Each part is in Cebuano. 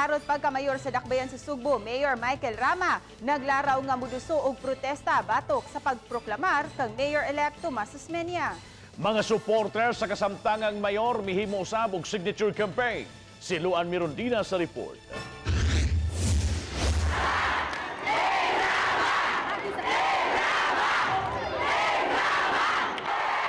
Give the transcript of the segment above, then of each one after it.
Parot pagkamayor sa Dakbayan sa Sugbo, Mayor Michael Rama, naglaraw nga muduso og protesta batok sa pagproklamar kang Mayor-elect Tomas Osmeña. Mga supporter sa kasamtangang mayor mihimo usab og signature campaign. Si Luan Mirondina sa report.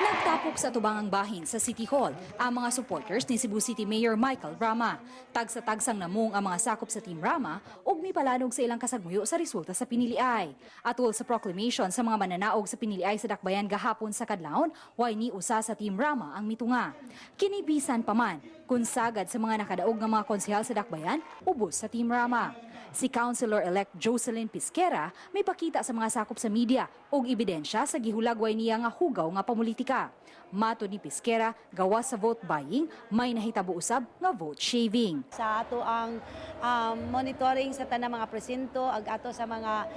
Nagtapok sa tubangang bahin sa City Hall ang mga supporters ni Cebu City Mayor Michael Rama. Tagsa-tagsang namong ang mga sakop sa Team Rama ug mipalanog sa ilang kasagmuyo sa resulta sa piniliay. Atol sa proclamation sa mga mananaog sa piniliay sa Dakbayan gahapon sa kadlawon, way ni usa sa Team Rama ang mitunga. Kini bisan pa man kung sagad sa mga nakadaog nga mga konsehal sa Dakbayan, ubos sa Team Rama. Si Councilor-elect Jocelyn Pisquera may pakita sa mga sakop sa media og ebidensya sa gihulagway niya nga hugaw nga pamulitika. Matod ni Pisquera, gawas sa vote buying, may nahitabo usab nga vote shaving. Sa ato ang monitoring sa tanang mga presinto ag ato sa mga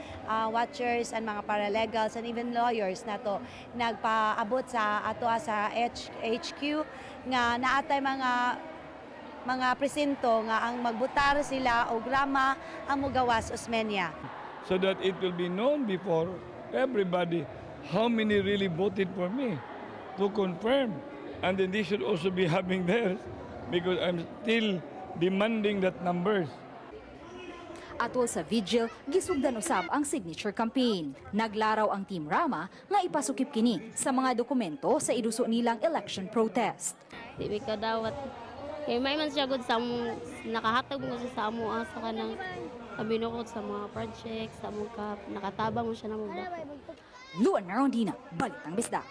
watchers and mga paralegals and even lawyers nato nagpaabot sa ato sa HQ nga naatay mga presinto nga ang magbutar sila og Rama ang mugawas Osmeña. So that it will be known before everybody how many really voted for me to confirm. And then they should also be having theirs because I'm still demanding that numbers. Atol sa vigil, gisugdan usab ang signature campaign. Naglaraw ang Team Rama nga ipasukip kini sa mga dokumento sa iduso nilang election protest. Di mi kadawat. Kay may man siya gud sa among nakahatag mo siya sa amo ah, sa kanang kabinukod sa mga project sa among kap nakatabang mo siya namo. Luan Marondina, Balitang Bisdak.